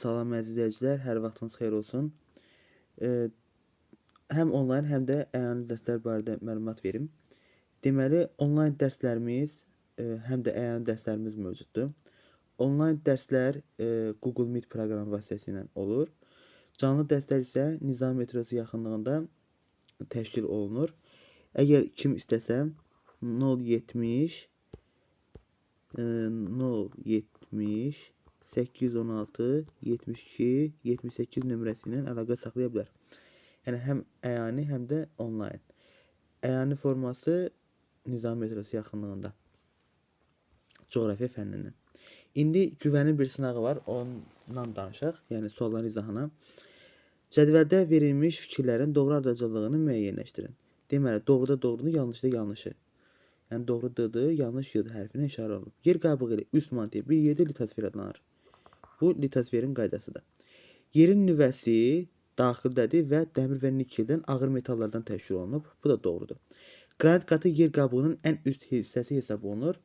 Salam əziz izləyicilər, hər vaxtınız xeyir olsun. Həm onlayn, həm də əyani dərslər barədə məlumat verim. Deməli, onlayn dərslərimiz, həm də əyani dərslərimiz mövcuddur. Onlayn dərslər Google Meet proqramı vasitəsilə olur. Canlı dərslər isə Nizami metrosu yaxınlığında təşkil olunur. Əgər kim istəsə 070 070 816 72 78 nömrəsi ilə əlaqə saxlaya bilər. Yəni həm əyani, həm də onlayn. Əyani forması Nizami metrosu yaxınlığında. Coğrafiya fənnindən. İndi güvənin bir sınağı var, ondan danışaq, yəni sualların izahına. Cədvəldə verilmiş fikirlərin doğru ardıcıllığını müəyyənləşdirin. Deməli, doğruda doğrunu, yanlışda yanlışı. Yəni doğru D-dır, yanlış Y hərfinə işarə olunub. Yer qabığı ilə üst mantiya bir yerdə litosfer adlanır. Bu litosferin qaydasıdır. Yerin nüvəsi daxildədir və dəmir və nikeldən ağır metallardan təşkil olunub. Bu da doğrudur. Qranit qatı yer qabığının ən üst hissəsi hesab olunur.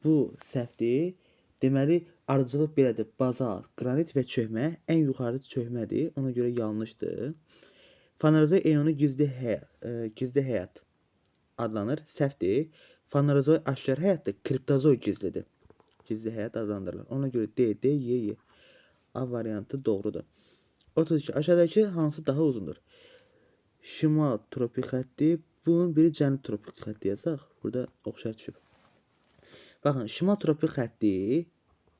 Bu səhvdir. Deməli, ardıcıllıq belədir. Bazalt, qranit və çökmə ən yuxarı çökmədir. Ona görə yanlışdır. Fanerozoy eonu gizli həyat adlanır. Səhvdir. Fanerozoy aşkar həyatdır. Kriptozoy gizlidir. Gizli həyat adlandırılır. Ona görə D, D, Y, Y. A variantı doğrudur. 32. Aşağıdakı hansı daha uzundur? Şimal tropik xətti. Bunun biri cənub tropik xətti yazaq. Burada oxşar düşüb. Baxın, şimal tropik xətti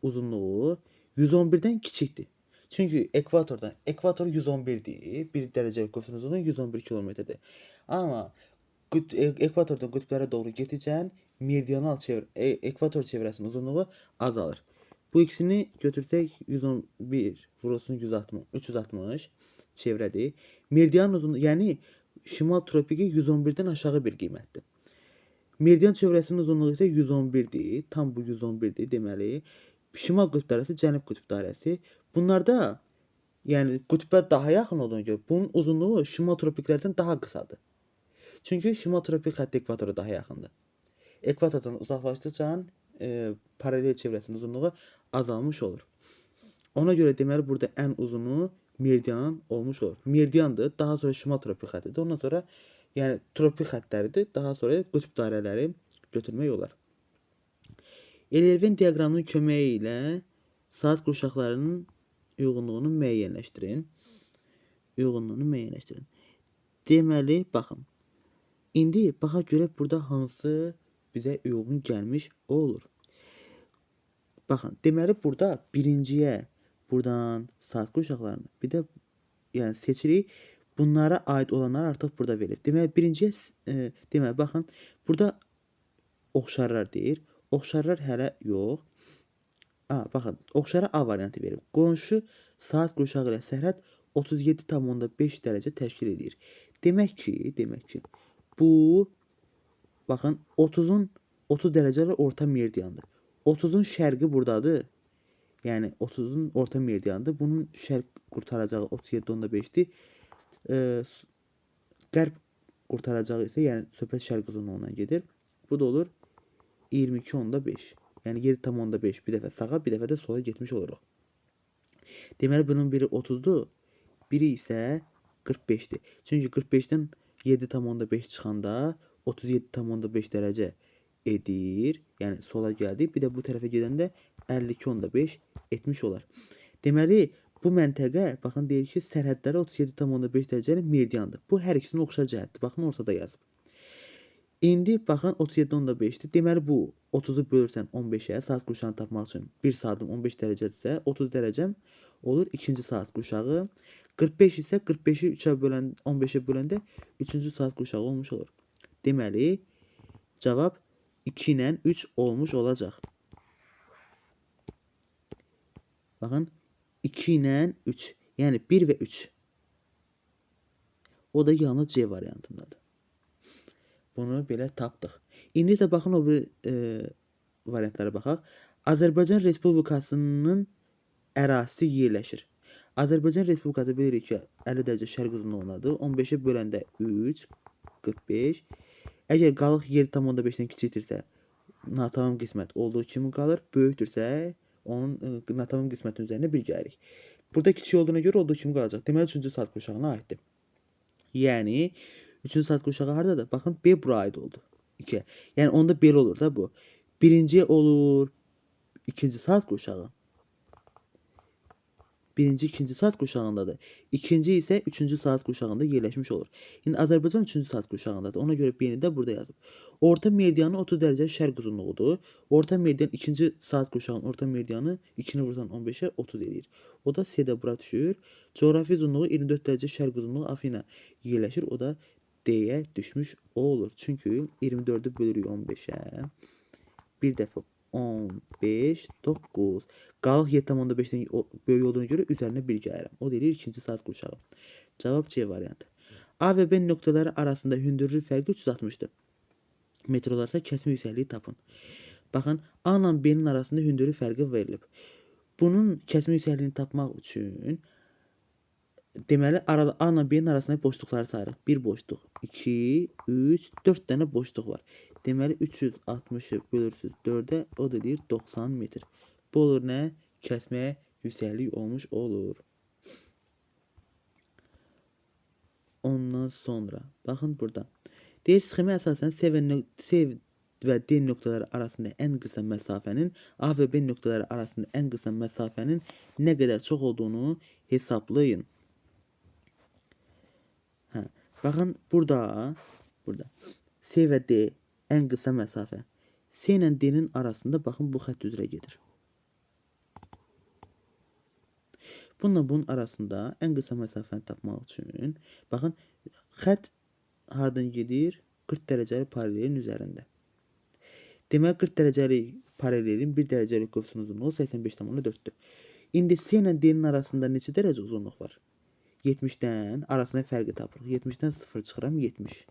uzunluğu 111-dən kiçikdir. Çünki ekvatordan, ekvator 111-dir. 1 dərəcəlik qövsün uzunluğu 111 kilometrdir. Amma ekvatordan qütblərə doğru getdikcə meridional ekvator çevrəsinin uzunluğu azalır. Bu ikisini götürsək 111 vurulsun 160, 360 çevrədir. Meridian uzunluğu, yəni şimal tropiki 111-dən aşağı bir qiymətdir. Meridian çevrəsinin uzunluğu isə 111-dir. Tam bu 111-dir deməli. Şimal qütb dairəsi, cənub qütb dairəsi. Bunlarda, yəni qütbə daha yaxın olduğuna görə bunun uzunluğu şimal tropiklərdən daha qısadır. Çünki şimal tropik xətti ekvatora daha yaxındır. Ekvatordan uzaqlaşdıqca paralel çevrəsinin uzunluğu azalmış olur. Ona görə deməli burada ən uzunu meridian olmuş olur. Meridiandır, daha sonra şimal tropik xəttidir. Ondan sonra yəni tropik xəttləridir, daha sonra qütb dairələri götürmək olar. Ellerven diaqramının köməyi ilə saat qurşaqlarının uyğunluğunu müəyyənləşdirin. Uyğunluğunu müəyyənləşdirin. Deməli, baxın. İndi baxa görək burada hansı bizə uyğun gəlmiş olur. Baxın, deməli burada birinciyə buradan saat qurşaqlarını bir də yəni seçirik. Bunlara aid olanlar artıq burada verilib. Deməli birinciyə, deməli baxın, burada oxşarlar deyir. Oxşarlar hələ yox. Baxın, oxşara A variantı verib. Qonşu saat qurşağı ilə sərhəd 37,5 dərəcə təşkil edir. Demək ki, bu baxın 30 dərəcəli orta meridiandır. 30-un şərqi buradadır. Yəni 30-un orta meridiandır. Bunun şərq qurtaracağı 37,5-dir. Qərb qurtaracağı isə, yəni söhbət şərq uzunluğundan gedir. Bu da olur 22,5. Yəni 7,5 bir dəfə sağa, bir dəfə də sola getmiş oluruq. Deməli bunun biri 30-dur, biri isə 45-dir. Çünki 45-dən 7,5 çıxanda 37,5 dərəcə edir. Yəni sola gəldi. Bir də bu tərəfə gedəndə 52,5 etmiş olar. Deməli bu məntəqə, baxın deyir ki, sərhədləri 37,5 dərəcəli meridiandır. Bu hər ikisinin oxşar cəhətdir. Baxın ortada yazıb. İndi baxın 37,5-dir. Deməli bu 30-u bölürsən 15-ə, saat qurşağını tapmaq üçün 1 saatım 15 dərəcədirsə 30 dərəcəm olur ikinci saat qurşağı. 45 isə 45-i 3-ə bölən 15-ə böləndə 3-cü saat qurşağı olmuş olur. Deməli cavab 2 ilə 3 olmuş olacaq. Baxın 2 ilə 3, yəni 1 və 3. O da yalnız C variantındadır. Bunu belə tapdıq. İndi isə baxın o bir variantlara baxaq. Azərbaycan Respublikasının ərazisi yerləşir. Azərbaycan Respublikası bilirik ki, 50 dərəcə şərq uzunluğundadır. 15-ə böləndə 3, 45. Əgər qalıq 7,5-dən kiçikdirsə, natamam qismət olduğu kimi qalır. Böyükdürsə, onun natamam qismətinin üzərinə 1 gəlirik. Burada kiçik olduğuna görə olduğu kimi qalacaq. Deməli, 3-cü saat qurşağına aiddir. Yəni, 3-cü saat qurşağı hardadır? Baxın, B bura aid oldu. 2-yə. Yəni, onda belə olur da bu. Birinci olur 2-ci saat qurşağı. Birinci, ikinci saat qurşağındadır. İkinci isə 3-cü saat qurşağında yerləşmiş olur. İndi Azərbaycan 3-cü saat qurşağındadır. Ona görə B-ni də burada yazıb. Orta meridianı 30 dərəcə şərq uzunluğudur. Orta meridian 2-ci saat qurşağının orta meridianı 2-ni vursan 15-ə 30 eləyir. O da C-də bura düşür. Coğrafi uzunluğu 24 dərəcə şərq uzunluğu Afina yerləşir. O da D-yə düşmüş olur. Çünki 24-ü bölürük 15-ə. Bir dəfə 15, 9. Qalıq 7,5-dən böyük olduğuna görə üzərinə 1 gəlirəm. O deyir 2-ci saat qurşağı. Cavab C variantı. A və B nöqtələri arasında hündürlük fərqi 360-dır. Metr olarsa kəsmə yüksəkliyi tapın. Baxın, A ilə B-nin arasında hündürlük fərqi verilib. Bunun kəsmə yüksəkliyini tapmaq üçün deməli A ilə B-nin arasında boşluqları sayırıq. 1 boşluq, 2, 3, 4 dənə boşluq var. Deməli 360-ı bölürsünüz 4-ə, o da deyir 90 metr. Bu olur nə? Kəsmə yüksəklik olmuş olur. Ondan sonra baxın burada. Deyir sxemə əsasən C və D nöqtələri arasında ən qısa məsafənin A və B nöqtələri arasında ən qısa məsafənin nə qədər çox olduğunu hesablayın. Hə, baxın burada C və D ən qısa məsafə. C ilə D-nin arasında baxın bu xətt üzrə gedir. Bununla bunun arasında ən qısa məsafəni tapmaq üçün baxın xətt hardan gedir? 40 dərəcəli paralelin üzərində. Deməli 40 dərəcəli paralelin 1 dərəcəlik qövsünün uzunluğu 85,4-dür. İndi C ilə D-nin arasında neçə dərəcə uzunluq var? 70-dən arasında fərqi tapırıq. 70-dən 0 çıxıram 70.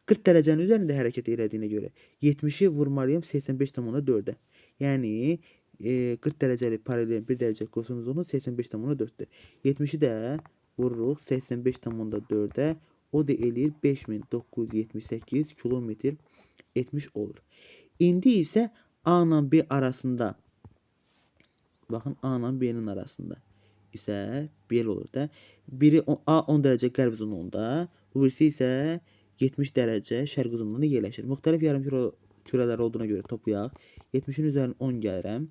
40 dərəcənin üzərində hərəkət elədiyinə görə 70-i vurmalıyam 85,4-ə. Yəni 40 dərəcəli paralelin 1 dərəcə qövsünün uzunluğu 85,4-dür. 70-i də vururuq 85,4-ə. O da eləyir 5978 kilometr etmiş olur. İndi isə A ilə B arasında, baxın A ilə B-nin arasında isə belə olur da. Biri A 10 dərəcə qərb uzunluğunda, bu birisi isə 70 dərəcə şərq uzunluğunda yerləşir. Müxtəlif yarımkürələr olduğuna görə toplayaq. 70-in üzərinə 10 gəlirəm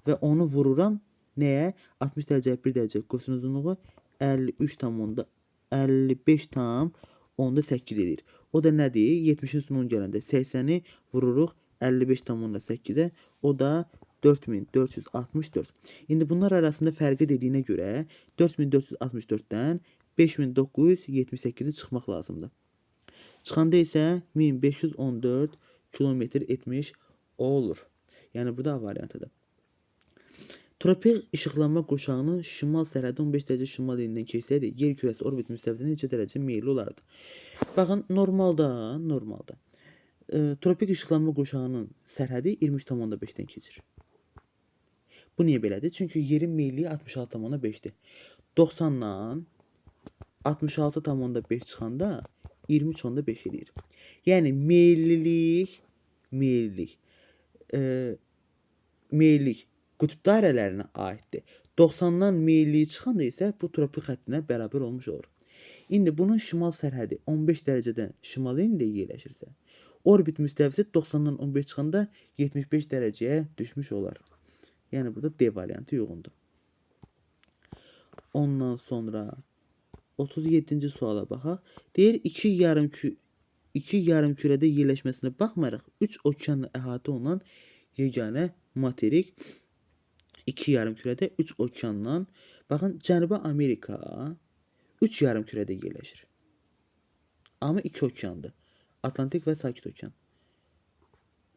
və onu vururam nəyə? 60 dərəcə 1 dərəcə qövsün uzunluğu 55,8 edir. O da nədir? 70-in üstünə 10 gələndə 80-i vururuq 55,8-ə. O da 4464. İndi bunlar arasında fərqi dediyinə görə 4464-dən 5978-i çıxmaq lazımdır. Çıxanda isə 1514 kilometr etmiş olur. Yəni burada A variantıdır. Tropik işıqlanma qurşağının şimal sərhədi 15 dərəcə şimal enindən keçsəydi, yer kürəsi orbit müstəvisinə neçə dərəcə meyilli olardı? Baxın, normalda tropik işıqlanma qurşağının sərhədi 23,5-dən keçir. Bu niyə belədir? Çünki yerin meyilliyi 66,5-dir. 90-dan 66,5 çıxanda 23,5 eləyir. Yəni meyillilik qütb dairələrinə aiddir. 90-dan meyilliyi çıxanda isə bu tropik xəttinə bərabər olmuş olur. İndi bunun şimal sərhədi 15 dərəcədən şimal enində yerləşirsə, orbit müstəvisi 90-dan 15 çıxanda 75 dərəcəyə düşmüş olar. Yəni burada D variantı uyğundur. Ondan sonra 37-ci suala baxaq. Deyir iki yarımkürədə yerləşməsinə baxmayaraq 3 okeanla əhatə olunan yeganə materik 2 yarımkürədə 3 okeandan. Baxın, Cənubi Amerika 3 yarımkürədə yerləşir. Amma 2 okeandır. Atlantik və Sakit okean.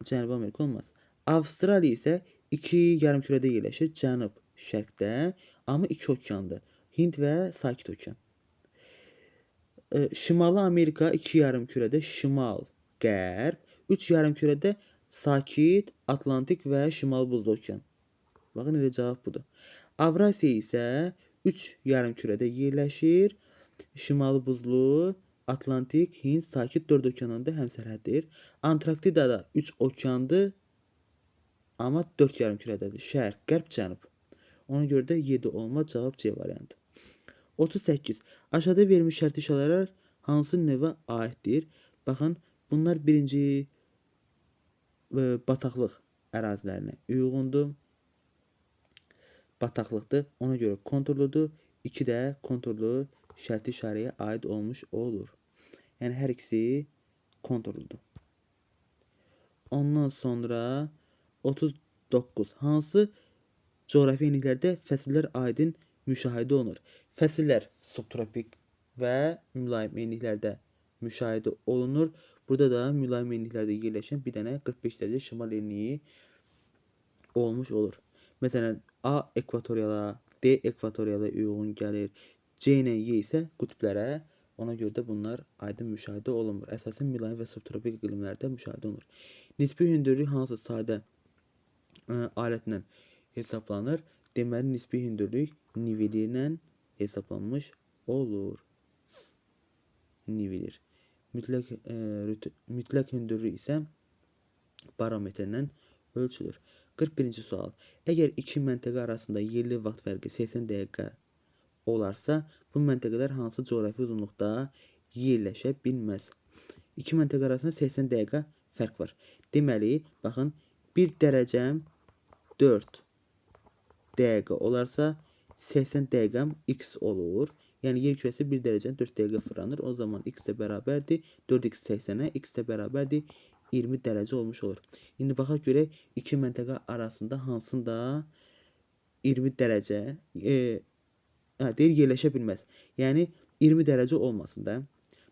Cənubi Amerika olmaz. Avstraliya isə 2 yarımkürədə yerləşir. Cənub, şərqdə, amma 2 okeandır. Hind və Sakit okean. Şimali Amerika 2 yarımkürədə şimal, qərb, 3 yarımkürədə Sakit, Atlantik və Şimal Buzlu okean. Baxın, elə cavab budur. Avrasiya isə 3 yarımkürədə yerləşir. Şimali Buzlu, Atlantik, Hind, Sakit 4 okeanında həmsərhəddir. Antarktidada 3 okeandır, amma 4 yarımkürədədir. Şərq, qərb, cənub. Ona görə də 7 olmaz. Cavab C variantı. 38. Aşağıda verilmiş şərti işarələr hansı növə aiddir? Baxın, bunlar birinci bataqlıq ərazilərinə uyğundur. Bataqlıqdır. Ona görə konturludur. 2 də konturlu şərti işarəyə aid olmuş olur. Yəni, hər ikisi konturludur. Ondan sonra 39. Hansı coğrafi enliklərdə fəsillər aydın müşahidə olunur? Fəsillər subtropik və mülayim enliklərdə müşahidə olunur. Burada da mülayim enliklərdə yerləşən bir dənə 45 dərəcə şimal enliyi olmuş olur. Məsələn, A ekvatoriala, D ekvatoriala uyğun gəlir. C ilə Y isə qütblərə. Ona görə də bunlar aydın müşahidə olunmur. Əsasən mülayim və subtropik iqlimlərdə müşahidə olunur. Nisbi hündürlük hansı sadə alətlə hesablanır? Deməli, nisbi hündürlük nivelirlə hesablanmış olur. Nivelir. Mütləq hündürlük isə barometrlə ölçülür. 41-ci sual. Əgər iki məntəqə arasında yerli vaxt fərqi 80 dəqiqə olarsa, bu məntəqələr hansı coğrafi uzunluqda yerləşə bilməz? İki məntəqə arasında 80 dəqiqə fərq var. Deməli, baxın, 1 dərəcəm 4 dəqiqə olarsa, 80 dəqiqəm x olur. Yəni, yer kürəsi 1 dərəcəni 4 dəqiqə fırlanır. O zaman x də bərabərdir. 4x 80-ə, x də bərabərdir. 20 dərəcə olmuş olur. İndi baxaq görək, iki məntəqə arasında hansında 20 dərəcə, deyir, yerləşə bilməz. Yəni, 20 dərəcə olmasın da.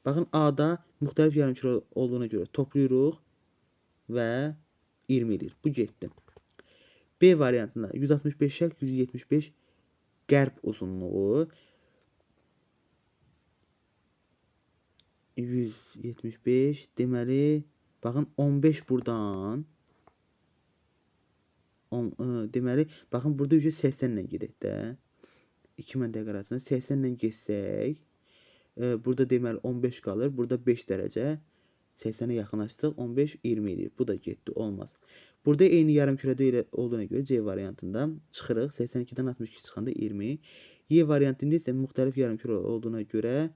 Baxın, A-da müxtəlif yarımkürə olduğuna görə toplayırıq və 20 eləyir. Bu getdi. B variantında 165 şərq, 175 qərb uzunluğu. 175, deməli, baxın, 15 buradan. Deməli, baxın, burada 80 ilə gedək də. 2 məntəqə arasında 80 ilə getsək, burada deməli 15 qalır, burada 5 dərəcə. 80-ə yaxınlaşdıq, 15, 20 eləyir. Bu da getdi, olmaz. Burada eyni yarımkürədə elə olduğuna görə C variantında çıxırıq. 82-dən 62 çıxanda 20. Y variantında isə müxtəlif yarımkürə olduğuna görə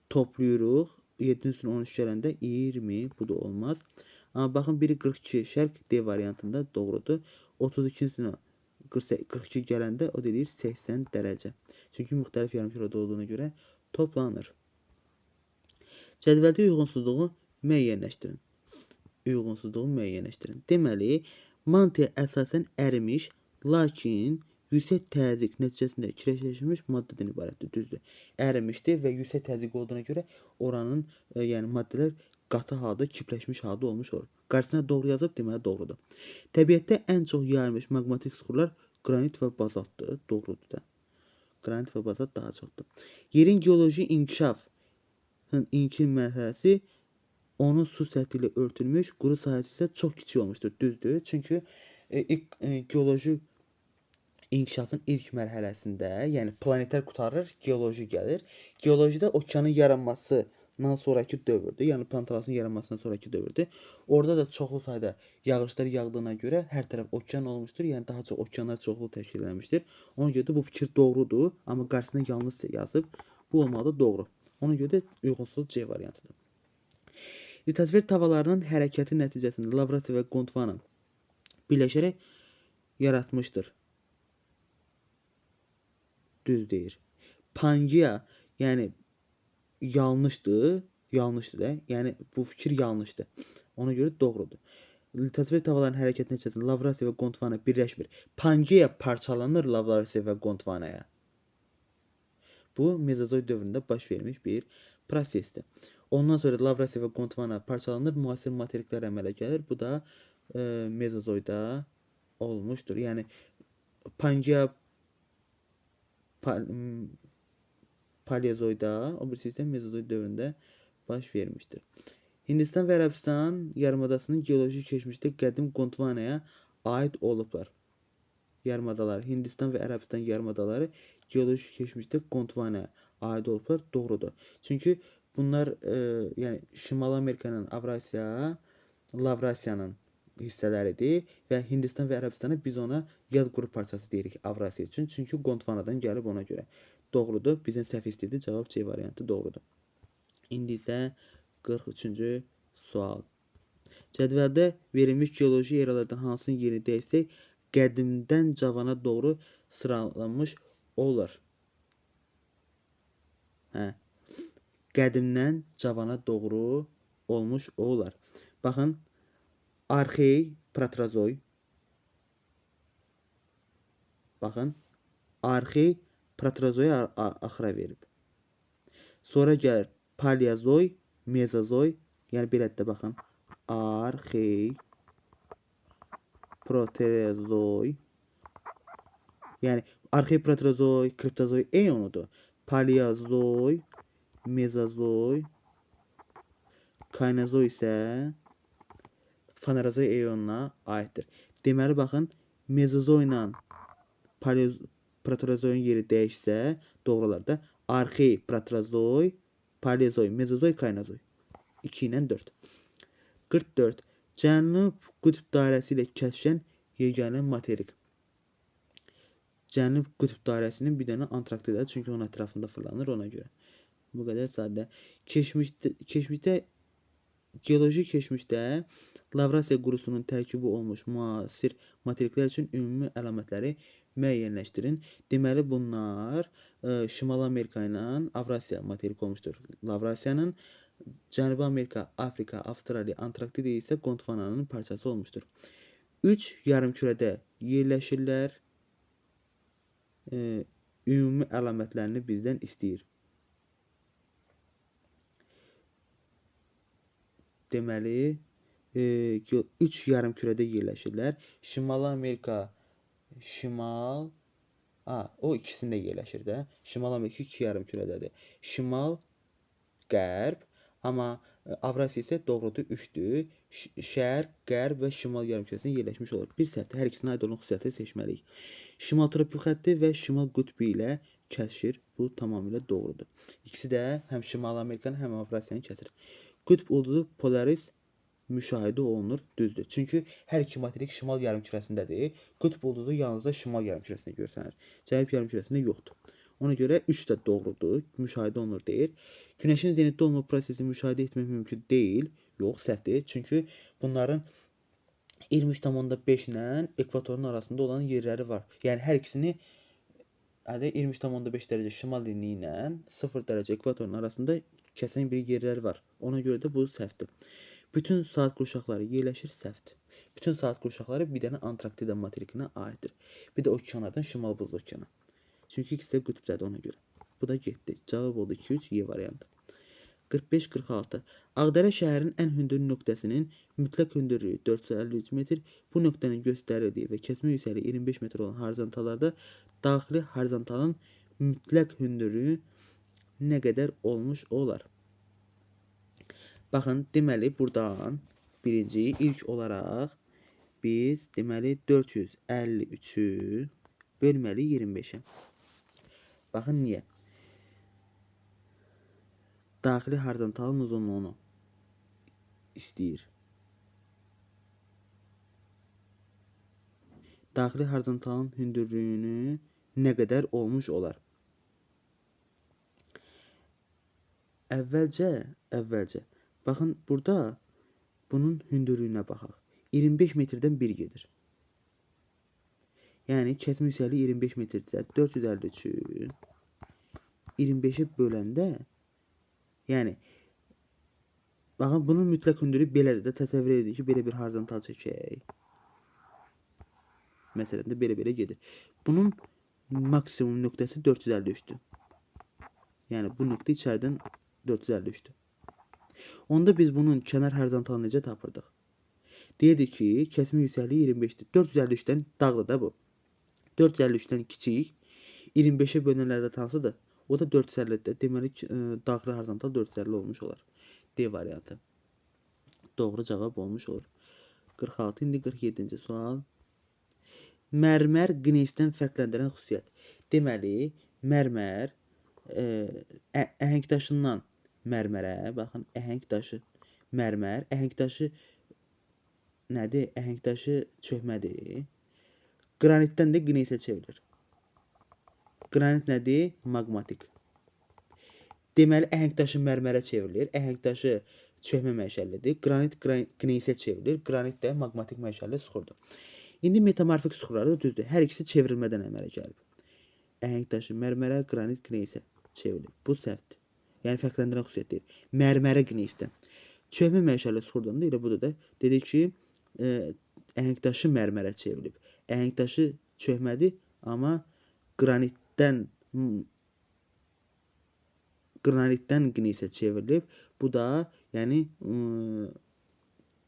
toplayırıq. 7-nin üstünə 13 gələndə 20, bu da olmaz. Amma baxın, biri 42 şərq D variantında doğrudur. 32-nin üstünə 42 gələndə o deyir 80 dərəcə. Çünki müxtəlif yarımkürədə olduğuna görə toplanır. Cədvəldə uyğunsuzluğu müəyyənləşdirin. Uyğunsuzluğu müəyyənləşdirin. Deməli, mantiya əsasən ərimiş, lakin yüksək təzyiq nəticəsində kirəcləşmiş maddədən ibarətdir. Düzdür. Ərimişdir və yüksək təzyiq olduğuna görə oranın, yəni maddələr qatı halda, kipləşmiş halda olmuş olur. Qarşısına doğru yazıb, deməli doğrudur. Təbiətdə ən çox yayılmış maqmatik süxurlar qranit və bazaltdır. Doğrudur da. Qranit və bazalt daha çoxdur. Yerin geoloji inkişafın ilkin mərhələsi onun su səthi ilə örtülmüş, quru sahəsi isə çox kiçik olmuşdur. Düzdür. Çünki ilk geoloji inkişafın ilk mərhələsində, yəni planetlər qurtarır, geoloji gəlir. Geolojidə okeanın yaranmasından sonrakı dövrdür, yəni Pantalasın yaranmasından sonrakı dövrdür. Orada da çoxlu sayda yağışlar yağdığına görə hər tərəf okean olmuşdur, yəni daha çox okeanlar çoxlu təşkil eləmişdir. Ona görə də bu fikir doğrudur, amma qarşısına yanlış yazıb, bu olmalı doğru. Ona görə də uyğunsuz C variantıdır. Litosfer tavalarının hərəkəti nəticəsində Lavrasiya və Gondvana birləşərək yaratmışdır. Düz deyir. Pangea, yəni yanlışdır, yanlışdır da, yəni bu fikir yanlışdır. Ona görə doğrudur. Litosfer tavalarının hərəkəti nəticəsində Lavrasiya və Gondvana birləşmir. Pangea parçalanır Lavrasiya və Gondvanaya. Bu, Mezozoy dövründə baş vermiş bir prosesdir. Ondan sonra Lavrasiya və Gondvana parçalanır, müasir materiklər əmələ gəlir. Bu da Mezozoyda olmuşdur. Yəni Pangea Paleozoyda, o birisi isə Mezozoy dövründə baş vermişdir. Hindistan və Ərəbistan yarımadasının geoloji keçmişdə qədim Gondvanaya aid olublar. Yarımadalar, Hindistan və Ərəbistan yarımadaları geoloji keçmişdə Gondvanaya aid olublar. Doğrudur. Çünki bunlar, yəni Şimali Amerikanın Avrasiya, Lavrasiyanın hissələridir və Hindistan və Ərəbistanı biz ona yad qrup parçası deyirik Avrasiya üçün. Çünki Gondvanadan gəlib ona görə. Doğrudur. Bizdən səhv istəyirdi. Cavab C variantı doğrudur. İndi isə 43-cü sual. Cədvəldə verilmiş geoloji eralardan hansının yerini dəyişsək, qədimdən cavana doğru sıralanmış olar. Hə. Qədimdən cavana doğru olmuş olar. Baxın, Arxey, Proterozoy. Baxın, Arxey, Proterozoyu axıra verib. Sonra gəlir Paleozoy, Mezozoy. Yəni belədir də baxın. Arxey, Proterozoy. Yəni Arxey, Proterozoy, Kriptozoy eonudur. Paleozoy, Mezozoy, Kaynozoy isə Fanerozoy eonuna aiddir. Deməli, baxın, Mezozoy ilə Proterozoyun yeri dəyişsə, doğru olar da. Arxey, Proterozoy, Paleozoy, Mezozoy, Kaynozoy. 2 ilə 4. 44. Cənub qütb dairəsi ilə kəsişən yeganə materik. Cənub qütb dairəsinin bir dənə Antarktida, çünki onun ətrafında fırlanır ona görə. Bu qədər sadə. Keçmişdə geoloji keçmişdə Lavrasiya qurusunun tərkibi olmuş müasir materiklər üçün ümumi əlamətləri müəyyənləşdirin. Deməli, bunlar Şimali Amerika ilə Avrasiya materik olmuşdur. Lavrasiyanın Cənubi Amerika, Afrika, Avstraliya, Antarktida isə Gondvananın parçası olmuşdur. 3 yarımkürədə yerləşirlər. Ümumi əlamətlərini bizdən istəyir. Deməli, 3 yarımkürədə yerləşirlər. Şimali Amerika, Şimal, o ikisində yerləşir də. Şimali Amerika 2 yarımkürədədir. Şimal, Qərb, amma Avrasiya isə doğrudur 3-dür. Şərq, Qərb və Şimal yarımkürəsində yerləşmiş olur. Bir səhvdə hər ikisinə aid olan xüsusiyyəti seçməliyik. Şimal tropik xətti və Şimal qütbü ilə kəsişir. Bu tamamilə doğrudur. İkisi də həm Şimali Amerikanı, həm Avrasiyanı kəsir. Qütb ulduzu Polaris müşahidə olunur, düzdür. Çünki hər iki materik şimal yarımkürəsindədir. Qütb ulduzu yalnızca şimal yarımkürəsində görsənir. Cənub yarımkürəsində yoxdur. Ona görə 3 də doğrudur, müşahidə olunur deyir. Günəşin zenitdə olma prosesi müşahidə etmək mümkün deyil. Yox, səhvdir. Çünki bunların 23,5 ilə ekvatorun arasında olan yerləri var. Yəni hər ikisini 23,5 dərəcə şimal linii ilə 0 dərəcə ekvatorun arasında kəsən bir yerləri var. Ona görə də bu səhvdir. Bütün saat qurşaqları yerləşir, səhvdir. Bütün saat qurşaqları bir dənə Antarktida materikinə aiddir. Bir də okeanadan Şimal Buzlu okeana. Çünki ikisi də qütbdədir ona görə. Bu da getdi. Cavab oldu 2-3 Y variantı. 45-46. Ağdərə şəhərinin ən hündür nöqtəsinin mütləq hündürlüyü 453 metr. Bu nöqtənin göstərildiyi və kəsmə yüksəkliyi 25 metr olan horizontallarda daxili horizontalın mütləq hündürlüyü nə qədər olmuş olar? Baxın, deməli, buradan birinci ilk olaraq biz deməli 453-ü bölməli 25-ə. Baxın, niyə? Daxili horizontalın uzunluğunu istəyir. Daxili horizontalın hündürlüyünü nə qədər olmuş olar? Əvvəlcə, baxın, burada bunun hündürlüyünə baxaq. 25 metrdən 1 gedir. Yəni, kəsmə yüksəkliyi 25 metrdirsə, 453-ü 25-ə böləndə, yəni, baxın, bunun mütləq hündürlüyü belədir də, təsəvvür edin ki, belə bir horizontal çəkək. Məsələn də belə-belə gedir. Bunun maksimum nöqtəsi 453-dür. Yəni, bu nöqtə içəridən 453-dür. Onda biz bunun kənar horizontalını necə tapırdıq? Deyirdik ki, kəsmə yüksəkliyi 25-dir. 453-dən dağdır da bu. 453-dən kiçik, 25-ə bölünən ədəd hansıdır? O da 450-dir. Deməli, daxili horizontal 450 olmuş olar. D variantı. Doğru cavab olmuş olur. 46, indi 47-ci sual. Mərmər qneysdən fərqləndirən xüsusiyyət. Deməli, mərmər əhəng daşından mərmərə, baxın, əhəng daşı, mərmər, əhəng daşı nədir? Əhəng daşı çökmədir. Qranitdən də qneysə çevrilir. Qranit nədir? Maqmatik. Deməli, əhəng daşı mərmərə çevrilir. Əhəng daşı çökmə mənşəlidir. Qranit qneysə çevrilir. Qranit də maqmatik mənşəli suxurdur. İndi metamorfik suxurlar da düzdür. Hər ikisi çevrilmədən əmələ gəlib. Əhəng daşı mərmərə, qranit qneysə çevrilib. Bu səhvdir. Yəni fərqləndirən xüsusiyyət deyil. Mərmərə qneysdən. Çökmə mənşəli suxurdan da elə budur da. Dedik ki, əhəng daşı mərmərə çevrilib. Əhəng daşı çökmədir, amma qranitdən qneysə çevrilib. Bu da yəni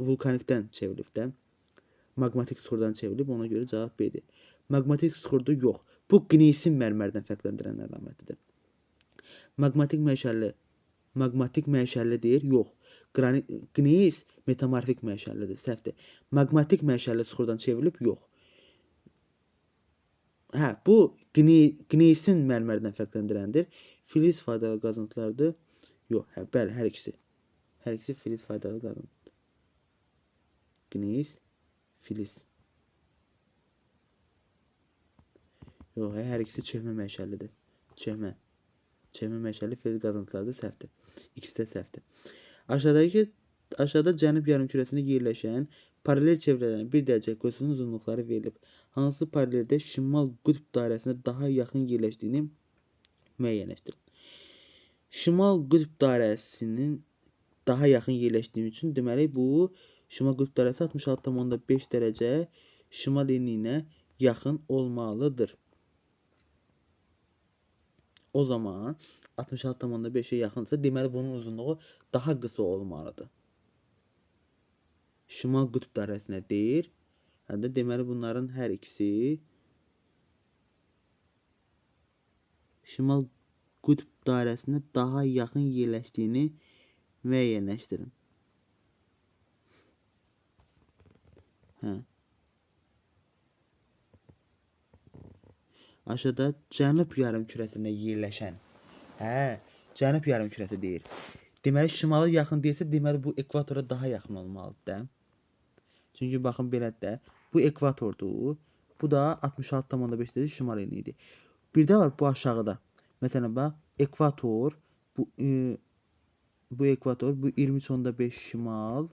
vulkanikdən çevrilib də. Maqmatik suxurdan çevrilib. Ona görə cavab B-dir. Maqmatik suxurdu yox. Bu qneysin mərmərdən fərqləndirən əlamətidir. Maqmatik mənşəli deyir, yox. Qneys metamorfik mənşəlidir, səhvdir. Maqmatik mənşəli suxurdan çevrilib, yox. Hə, bu qneysin mərmərdən fərqləndirəndir. Filiz faydalı qazıntılardır. Yox, hə, bəli, hər ikisi. Hər ikisi filiz faydalı qazıntıdır. Qneys, filiz. Yox, hə, hər ikisi çökmə mənşəlidir. Çökmə. Çökmə mənşəli filiz qazıntılardır, səhvdir. İkisi də səhvdir. Aşağıda cənub yarımkürəsində yerləşən paralel çevrələrin bir dərəcə qövsünün uzunluqları verilib. Hansı paraleldə şimal qütb dairəsinə daha yaxın yerləşdiyini müəyyənləşdirin. Şimal qütb dairəsinin daha yaxın yerləşdiyi üçün deməli bu şimal qütb dairəsi 66,5 dərəcə şimal enliyinə yaxın olmalıdır. O zaman 66,5-ə yaxınsa, deməli bunun uzunluğu daha qısa olmalıdır. Şimal qütb dairəsinə deyir. Həm də deməli bunların hər ikisi şimal qütb dairəsinə daha yaxın yerləşdiyini müəyyənləşdirin. Hə. Aşağıda cənub yarımkürəsində yerləşən. Hə, cənub yarımkürəsi deyir. Deməli şimala yaxın deyirsə, deməli bu ekvatora daha yaxın olmalıdır da. Çünki baxın belədir də. Bu ekvatordur. Bu da 66,5 dərəcə şimal enli idi. Bir də var bu aşağıda. Məsələn bax, ekvator, bu ekvator, bu 23,5 şimal.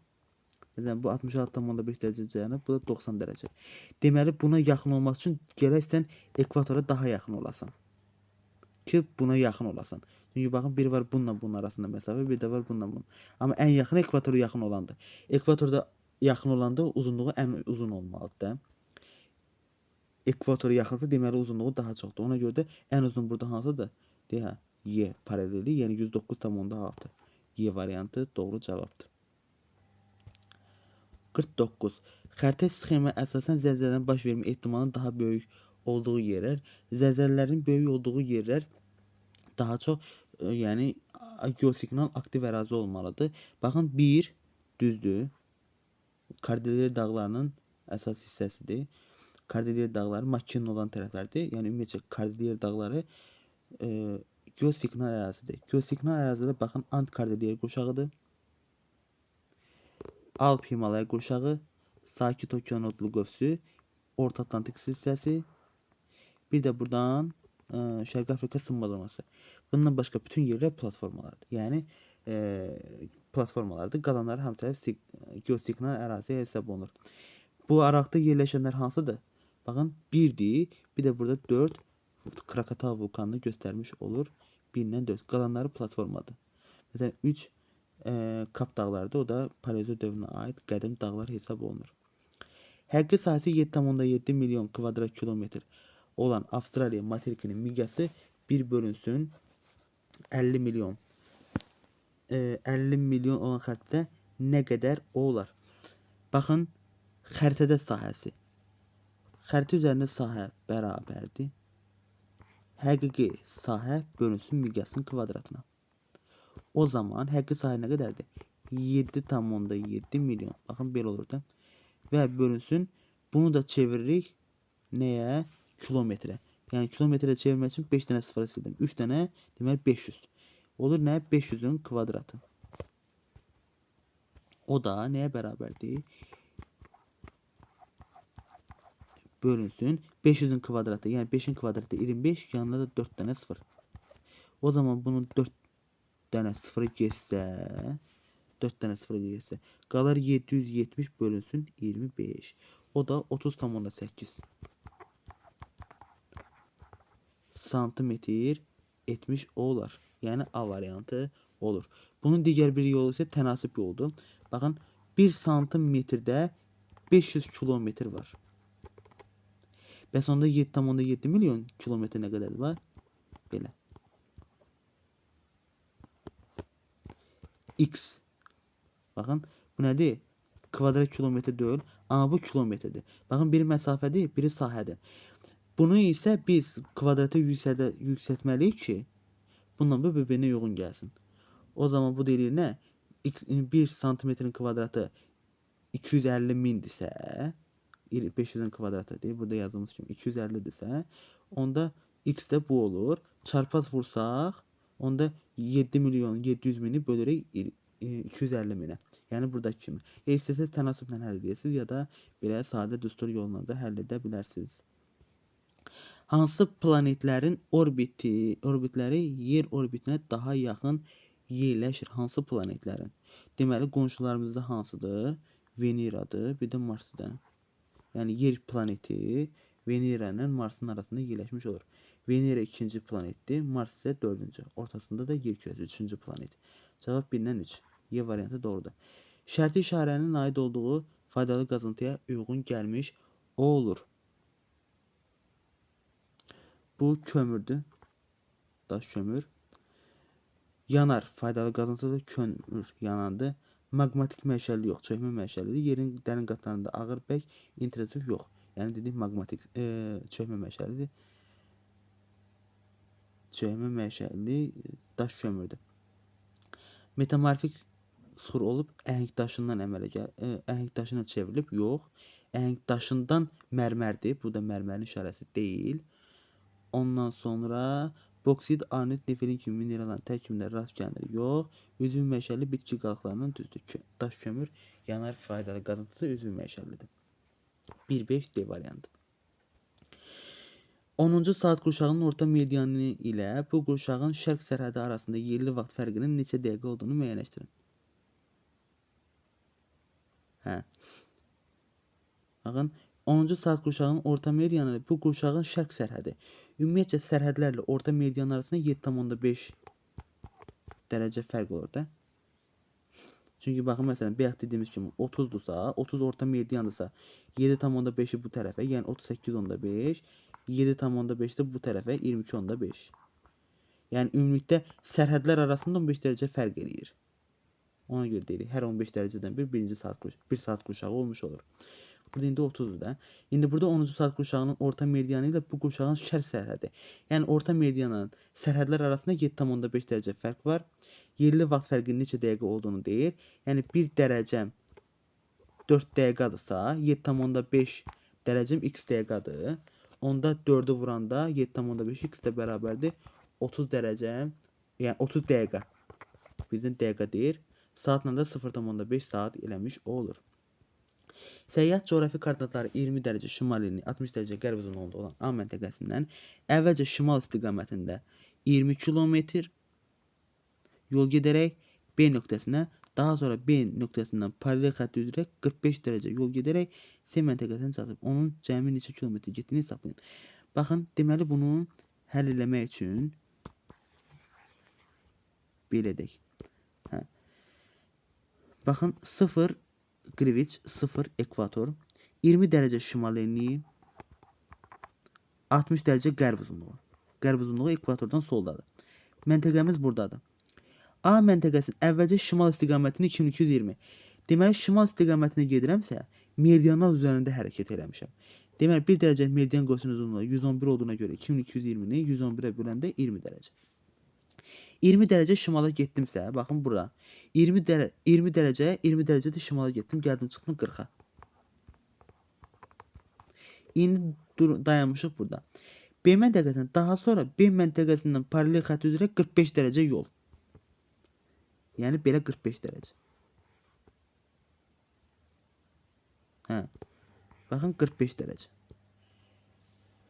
Məsələn bu 66,5 dərəcə cənub, bu da 90 dərəcə. Deməli buna yaxın olmaq üçün gərək sən ekvatora daha yaxın olasan. Ki buna yaxın olasan. Çünki baxın bir var bununla bunun arasında məsafə, bir də var bununla bunun. Amma ən yaxın ekvatora yaxın olandır. Ekvatorda yaxın olanda uzunluğu ən uzun olmalıdır da. Ekvatora yaxınsa deməli uzunluğu daha çoxdur. Ona görə də ən uzun burada hansıdır? Deyə Y paraleli, yəni 109,6. Y variantı doğru cavabdır. 49. Xəritə sxemə əsasən zəlzələrin baş vermə ehtimalının daha böyük olduğu yerlər, zəlzələlərin böyük olduğu yerlər daha çox, yəni geosignal aktiv ərazi olmalıdır. Baxın 1 düzdür. Kordilyer dağlarının əsas hissəsidir. Kordilyer dağları Makinin olan tərəflərdir. Yəni ümumiyyətcə Kordilyer dağları geosignal ərazidir. Geosignal ərazidə baxın Ant Kordilyer qurşağıdır. Alp Himalaya qurşağı, Sakit Okean odlu qövsü, Orta Atlantik hissəsi, bir də buradan Şərqi Afrika sınma zonası. Bundan başqa bütün yerlər platformalardır. Yəni platformalardır. Qalanları hamısı geosignal ərazi hesab olunur. Bu araqda yerləşənlər hansıdır? Baxın 1-dir. Bir də burada 4 Krakatau vulkanını göstərmiş olur. 1 ilə 4. Qalanları platformadır. Məsələn 3 Kap dağlarıdır. O da Paleozoy dövrünə aid qədim dağlar hesab olunur. Həqiqi sahəsi 7,7 milyon kvadrat kilometr olan Avstraliya materikinin miqyası 1 bölünsün 50 milyon. 50 milyon olan xəritədə nə qədər olar? Baxın, xəritədə sahəsi. Xəritə üzərində sahə bərabərdir. Həqiqi sahə bölünsün miqyasının kvadratına. O zaman həqiqi sahə nə qədərdir? 7,7 milyon. Baxın, belə olur da. Və bölünsün. Bunu da çeviririk nəyə? Kilometrə. Yəni kilometrə çevirmək üçün 5 dənə sıfır sildim. 3 dənə, deməli 500. Olur nə? 500-ün kvadratı. O da nəyə bərabərdir? Bölünsün. 500-ün kvadratı, yəni 5-in kvadratı 25, yanında da 4 dənə 0. O zaman bunun 4 dənə 0-ı getsə, 4 dənə 0-ı getsə, qalar 770 bölünsün 25. O da 30,8 santimetr etmiş olar. Yəni A variantı olur. Bunun digər bir yolu isə tənasib yoludur. Baxın, 1 santimetrdə 500 kilometr var. Bəs onda 7,7 milyon kilometr nə qədər var? Belə. X. Baxın, bu nədir? Kvadrat kilometr deyil, amma bu kilometrdir. Baxın, biri məsafədir, biri sahədir. Bunu isə biz kvadrata yüksəltməliyik ki, bununla bu bir-birinə uyğun gəlsin. O zaman bu deyir nə? 1 santimetrin kvadratı 250 mindirsə, 500-ün kvadratı deyir, burada yazdığımız kimi 250-dirsə, onda x də bu olur. Çarpaz vursaq, onda 7 milyon 700 mini bölürük 250 minə. Yəni buradakı kimi. Ya istəsəz tənasiblə həll edəsiniz, ya da belə sadə düstur yolla da həll edə bilərsiniz. Hansı planetlərin orbitləri Yer orbitinə daha yaxın yerləşir? Hansı planetlərin? Deməli, qonşularımızda hansıdır? Veneradır, bir də Marsdır. Yəni Yer planeti Venera ilə Marsın arasında yerləşmiş olur. Venera ikinci planetdir, Mars isə dördüncü. Ortasında da Yer kürəsi üçüncü planet. Cavab 1-dən 3. Y variantı doğrudur. Şərti işarənin aid olduğu faydalı qazıntıya uyğun gəlmiş olur. Bu kömürdür. Daş kömür. Yanar faydalı qazıntıdır. Kömür yanandır. Maqmatik mənşəli yox, çökmə mənşəlidir. Yerin dərin qatlarında ağır bək, intrusiv yox. Yəni dedik maqmatik çökmə mənşəlidir. Çökmə mənşəli daş kömürdür. Metamorfik süxur olub əhəng daşından əmələ gəl, əhəng daşına çevrilib yox. Əhəng daşından mərmərdir. Bu da mərmərin işarəsi deyil. Ondan sonra boksit, arnit, nefelin kimi mineralların tərkibində rast gəlinir. Yox. Üzvü mənşəli bitki qalıqlarından düzdür. Daş kömür yanar faydalı qazıntısı üzvü mənşəlidir. 1-5 D variantı. 10-cu saat qurşağının orta medianı ilə bu qurşağın şərq sərhədi arasında yerli vaxt fərqinin neçə dəqiqə olduğunu müəyyənləşdirin. Hə. Baxın, 10-cu saat qurşağının orta medianı ilə bu qurşağın şərq sərhədi. Ümumiyyətcə sərhədlərlə orta medianın arasında 7,5 dərəcə fərq olur da. Çünki baxın, məsələn, bayaq dediyimiz kimi 30-dursa, 30 orta mediandırsa, 7,5-i bu tərəfə, yəni 38,5, 7,5 də bu tərəfə, 22,5. Yəni ümumilikdə sərhədlər arasında 15 dərəcə fərq eləyir. Ona görə deyirik, hər 15 dərəcədən bir birinci saat bir saat qurşağı olmuş olur. Burada indi 30-dur da. İndi burada 10-cu saat qurşağının orta medianı ilə bu qurşağın şərq sərhədi. Yəni orta medianın sərhədlər arasında 7,5 dərəcə fərq var. Yerli vaxt fərqinin neçə dəqiqə olduğunu deyir. Yəni 1 dərəcəm 4 dəqiqədirsə, 7,5 dərəcəm x dəqiqədir. Onda 4-ü vuranda 7,5 x də bərabərdir 30 dərəcəm, yəni 30 dəqiqə. Bizdən dəqiqə deyir. Saatla da 0,5 saat eləmiş olur. Səyyah coğrafi koordinatları 20 dərəcə şimal enli, 60 dərəcə qərb uzunluğunda olan A məntəqəsindən əvvəlcə şimal istiqamətində 20 kilometr yol gedərək B nöqtəsinə, daha sonra B nöqtəsindən paralel xətti üzrə 45 dərəcə yol gedərək C məntəqəsinə çatıb. Onun cəmi neçə kilometr getdiyini hesablayın. Baxın, deməli bunu həll eləmək üçün belə edək. Hə. Baxın, 0 Greenwich, 0 ekvator, 20 dərəcə şimal enliyi, 60 dərəcə qərb uzunluğu. Qərb uzunluğu ekvatordan soldadır. Məntəqəmiz buradadır. A məntəqəsinin əvvəlcə şimal istiqamətini 2220. Deməli, şimal istiqamətinə gedirəmsə, meridianlar üzərində hərəkət eləmişəm. Deməli, 1 dərəcə meridian qövsünün uzunluğu 111 olduğuna görə 2220-ni 111-ə böləndə 20 dərəcə. 20 dərəcə şimala getdimsə, baxın bura. 20 dərəcə, 20 dərəcə də şimala getdim, gəldim, çıxdım 40-a. İndi dayanmışıq burada. B məntəqəsindən daha sonra B məntəqəsindən paralel xətt üzrə 45 dərəcə yol. Yəni belə 45 dərəcə. Hə. Baxın 45 dərəcə.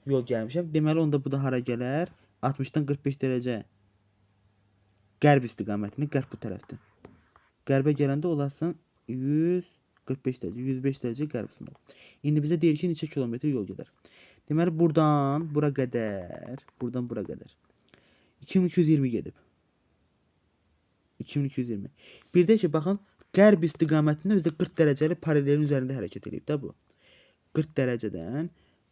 yol gəlmişəm. Deməli, onda bu da hara gələr? 60-dan 45 dərəcə qərb istiqamətini, qərb bu tərəfdir. Qərbə gələndə olarsan 145 dərəcə, 105 dərəcə qərb üstündə. İndi bizə deyir ki, neçə kilometr yol gedər. Deməli, buradan bura qədər, buradan bura qədər 2220 gedib. 2220. Bir də ki, baxın, qərb istiqamətində özü də 40 dərəcəli paralelin üzərində hərəkət eləyib də bu. 40 dərəcədən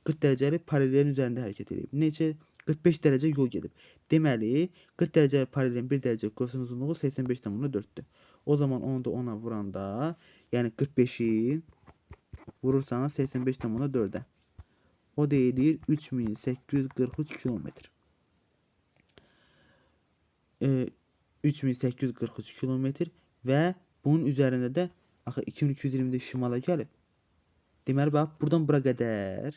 40 dərəcəli paralelin üzərində hərəkət eləyib. Neçə? 45 dərəcə yol gedib. Deməli, 40 dərəcəli paralelin 1 dərəcə qövsün uzunluğu 85,4-dür. O zaman onu da ona vuranda, yəni 45-i vurursan 85,4-ə. O da eləyir 3843 kilometr. 3843 kilometr və bunun üzərində də axı 2220-də şimala gəlib. Deməli, bax, buradan bura qədər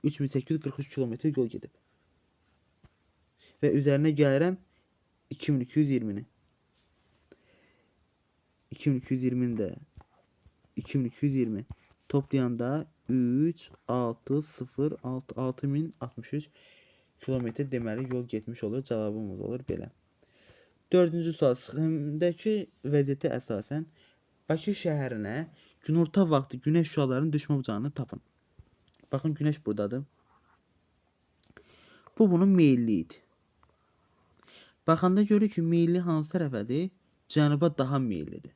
3843 kilometr yol gedib. Və üzərinə gəlirəm 2220-ni. 2220-ni də 2220 toplayanda 3, 6, 0, 6, 6063 kilometr deməli yol getmiş olur. Cavabımız olur belə. Dördüncü sual. Sxemdəki vəziyyətə əsasən Bakı şəhərinə günorta vaxtı günəş şüalarının düşmə bucağını tapın. Baxın, günəş buradadır. Bu bunun meyilliyidir. Baxanda görürük ki, meyilli hansı tərəfədir? Cənuba daha meyillidir.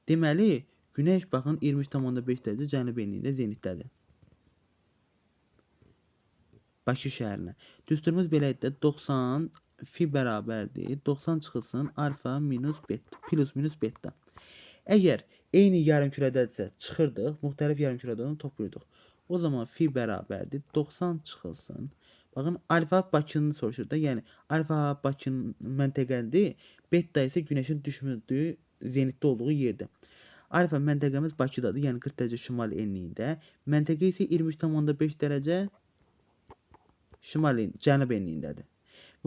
Deməli, günəş baxın 23,5 dərəcə cənub enliyində zenitdədir. Bakı şəhərinə. Düsturumuz belə idi də, 90 fi bərabərdir. 90 çıxılsın alfa minus beta, plus minus beta. Əgər eyni yarımkürədədirsə çıxırdıq, müxtəlif yarımkürədə onu toplayırdıq. O zaman fi bərabərdir. 90 çıxılsın. Baxın, alfa Bakını soruşur da, yəni alfa Bakının məntəqədir, beta isə günəşin düşmürdüyü, zenitdə olduğu yerdir. Alfa məntəqəmiz Bakıdadır, yəni 40 dərəcə şimal enliyində. Məntəqə isə 23,5 dərəcə şimal cənub enliyindədir.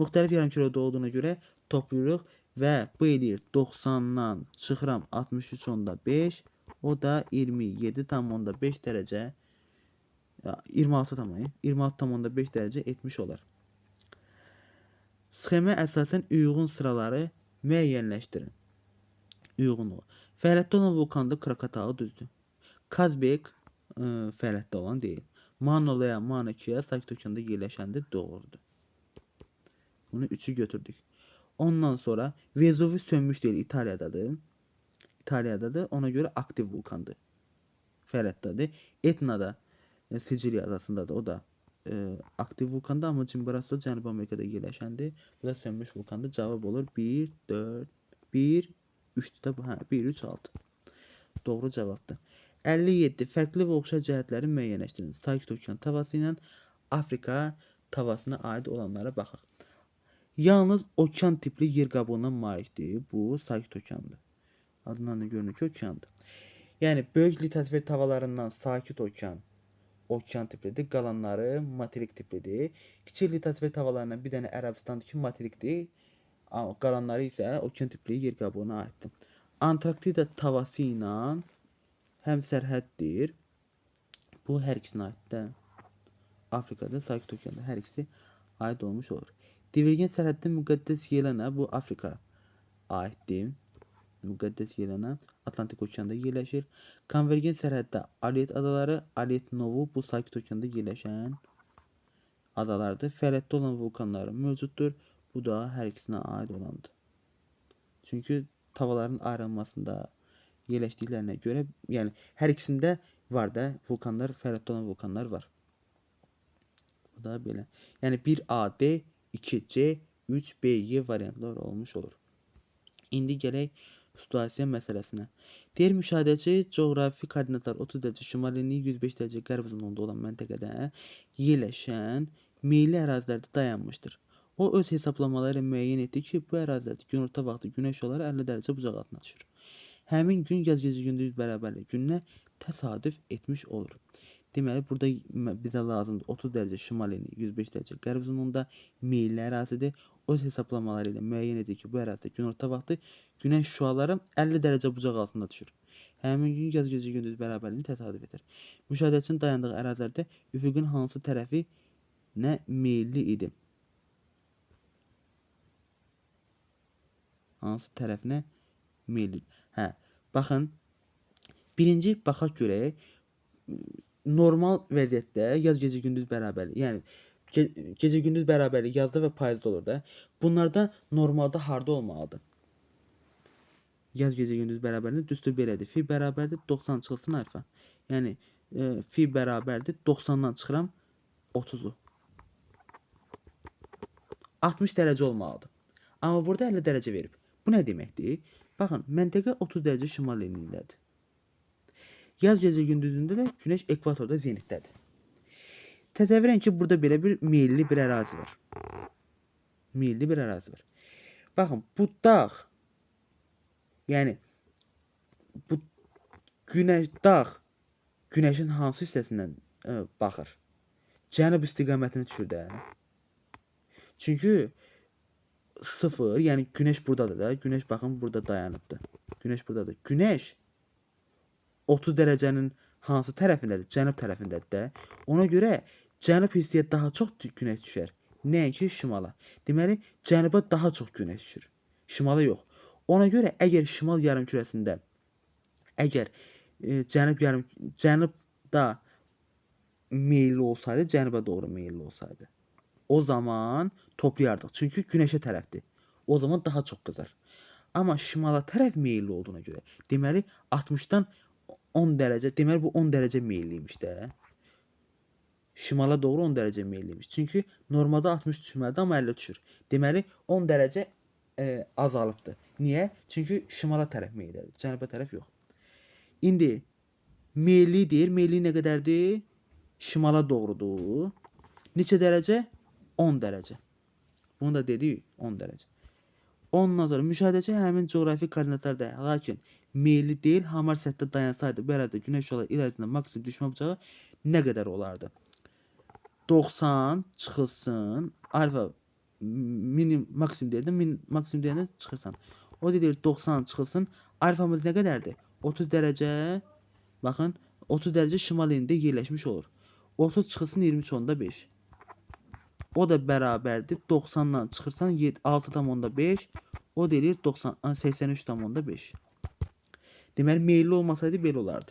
Müxtəlif yarımkürədə olduğuna görə toplayırıq və bu eləyir 90-dan çıxıram 63,5, o da 27,5 dərəcə, 26,5 dərəcə etmiş olar. Sxemə əsasən uyğun sıraları müəyyənləşdirin. Uyğunluğu. Fəaliyyətdə olan vulkanda Krakatau düzdür. Kazbek fəaliyyətdə olan deyil. Mauna Loa, Mauna Kea Sakit Okeanında yerləşəndir, doğrudur. Bunu 3-ü götürdük. Ondan sonra Vezuvi sönmüş deyil, İtaliyadadır. İtaliyadadır, ona görə aktiv vulkandır. Fəaliyyətdədir. Etna da Siciliya adasındadır, o da aktiv vulkandır, amma Chimborazo Cənubi Amerikada yerləşəndir. Bu da sönmüş vulkandır. Cavab olur 1, 4, 1, 3-dür də bu. Hə, 1, 3, 6. Doğru cavabdır. 57. Fərqli və oxşar cəhətləri müəyyənləşdirin. Sakit Okean tavası ilə Afrika tavasına aid olanlara baxaq. Yalnız okean tipli yer qabığına malikdir. Bu Sakit Okeandır. Adından da görünür ki, okeandır. Yəni, böyük litosfer tavalarından Sakit Okean okean tiplidir. Qalanları materik tiplidir. Kiçik litosfer tavalarından bir dənə Ərəbistandır ki, materikdir. Qalanları isə okean tipli yer qabığına aiddir. Antarktida tavası ilə həm sərhəddir. Bu hər ikisinə aiddir. Afrikada, Sakit Okeanda hər ikisi aid olmuş olur. Divergent sərhəddə Müqəddəs Yelena, bu Afrika aiddir. Müqəddəs Yelena Atlantik Okeanda yerləşir. Konvergent sərhəddə Aliyet adaları, Aliyet Novu bu Sakit Okeanda yerləşən adalardır. Fəaliyyətdə olan vulkanları mövcuddur. Bu da hər ikisinə aid olandır. Çünki tavalların ayrılmasında yerləşdiklərinə görə, yəni hər ikisində var da vulkanlar, fəaliyyətdə olan vulkanlar var. Bu da belə. Yəni 1AD, 2C, 3BY variantlar olmuş olur. İndi gələk situasiya məsələsinə. Deyir müşahidəçi coğrafi koordinatlar 30 dərəcə şimal enliyi, 105 dərəcə qərb uzunluğunda olan məntəqədə yerləşən meyilli ərazilərdə dayanmışdır. O öz hesablamaları ilə müəyyən etdi ki, bu ərazilərdə günorta vaxtı günəş şüaları 50 dərəcə bucaq altına düşür. Həmin gün yaz gecə gündüz bərabərlik gününə təsadüf etmiş olur. Deməli, burada bizə lazımdır 30 dərəcə şimal enliyi, 105 dərəcə qərb uzunluğunda meyilli ərazidir. Öz hesablamaları ilə müəyyən edir ki, bu ərazidə günorta vaxtı günəş şüaları 50 dərəcə bucaq altında düşür. Həmin gün yaz gecə gündüz bərabərliyini təsadüf edir. Müşahidəçinin dayandığı ərazilərdə üfüqün hansı tərəfi tərəfinə meyilli idi? Hansı tərəfinə meyilli? Hə, baxın. Birinci baxaq görək. Normal vəziyyətdə yaz gecə gündüz bərabərlik, yəni gecə gündüz bərabərlik yazda və payızda olur da. Bunlardan normalda harda olmalıdır? Yaz gecə gündüz bərabərliyində düstur belədir. Fi bərabərdir 90 çıxılsın alfa. Yəni fi bərabərdir 90-dan çıxıram 30-u. 60 dərəcə olmalıdır. Amma burada 50 dərəcə verib. Bu nə deməkdir? Baxın, məntəqə 30 dərəcə şimal enliyindədir. Yaz gecə gündüzündə də günəş ekvatorda zenitdədir. Təsəvvür edin ki, burada belə bir meyilli bir ərazi var. Meyilli bir ərazi var. Baxın, bu dağ, yəni bu günəş dağ günəşin hansı hissəsindən baxır? Cənub istiqamətinə düşür də. Çünki 0, yəni günəş buradadır da. Günəş baxın burada dayanıbdır. Günəş buradadır. Günəş 30 dərəcənin hansı tərəfindədir? Cənub tərəfindədir də. Ona görə cənub hissəyə daha çox günəş düşər. Nəinki şimala. Deməli, cənuba daha çox günəş düşür. Şimala yox. Ona görə əgər şimal yarımkürəsində, əgər cənubda meyilli olsaydı, cənuba doğru meyilli olsaydı, o zaman toplayardıq. Çünki günəşə tərəfdir. O zaman daha çox qızar. Amma şimala tərəf meyilli olduğuna görə, deməli 60-dan 10 dərəcə, deməli bu 10 dərəcə meyilliymiş də. Şimala doğru 10 dərəcə meyilliymiş. Çünki normalda 60 düşməlidir, amma 50 düşür. Deməli 10 dərəcə azalıbdır. Niyə? Çünki şimala tərəf meyillidir, cənuba tərəf yox. İndi meyilli deyir. Meyilli nə qədərdir? Şimala doğrudur. Neçə dərəcə? 10 dərəcə. Bunu da dedik 10 dərəcə. Ondan sonra müşahidəçi həmin coğrafi koordinatlarda, lakin meyilli deyil, hamar səthdə dayansaydı, bu ərazidə günəş şüaları il ərzində maksimum düşmə bucağı nə qədər olardı? 90 çıxılsın, alfa minim maksimum deyirdim, maksimum deyəndə çıxırsan. O deyir 90 çıxılsın, alfamız nə qədərdir? 30 dərəcə, baxın, 30 dərəcə şimal enində yerləşmiş olur. 30 çıxılsın 23,5. O da bərabərdir. 90-dan çıxırsan 6,5. O da eləyir 83,5. Deməli, meyilli olmasaydı belə olardı.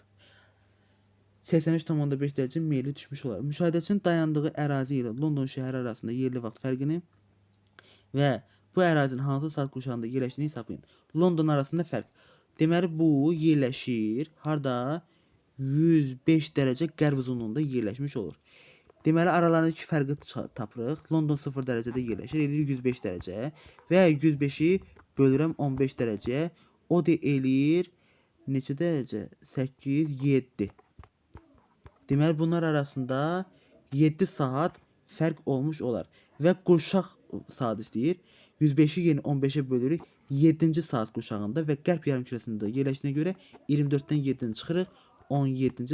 83,5 dərəcə meyilli düşmüş olar. Müşahidəçinin dayandığı ərazi ilə London şəhəri arasında yerli vaxt fərqini və bu ərazinin hansı saat quşağında yerləşdiyini hesablayın. London arasında fərq. Deməli, bu yerləşir harda? 105 dərəcə qərb uzunluğunda yerləşmiş olur. Deməli, aralarındakı fərqi tapırıq. London 0 dərəcədə yerləşir. Eləyir 105 dərəcə və 105-i bölürəm 15 dərəcəyə. O da eləyir neçə dərəcə? 8, 7. Deməli, bunlar arasında 7 saat fərq olmuş olar. Və qurşaq saat istəyir. 105-i yenə 15-ə bölürük. 7-ci saat qurşağında və qərb yarımkürəsində yerləşdiyinə görə 24-dən 7-ni çıxırıq. 17-ci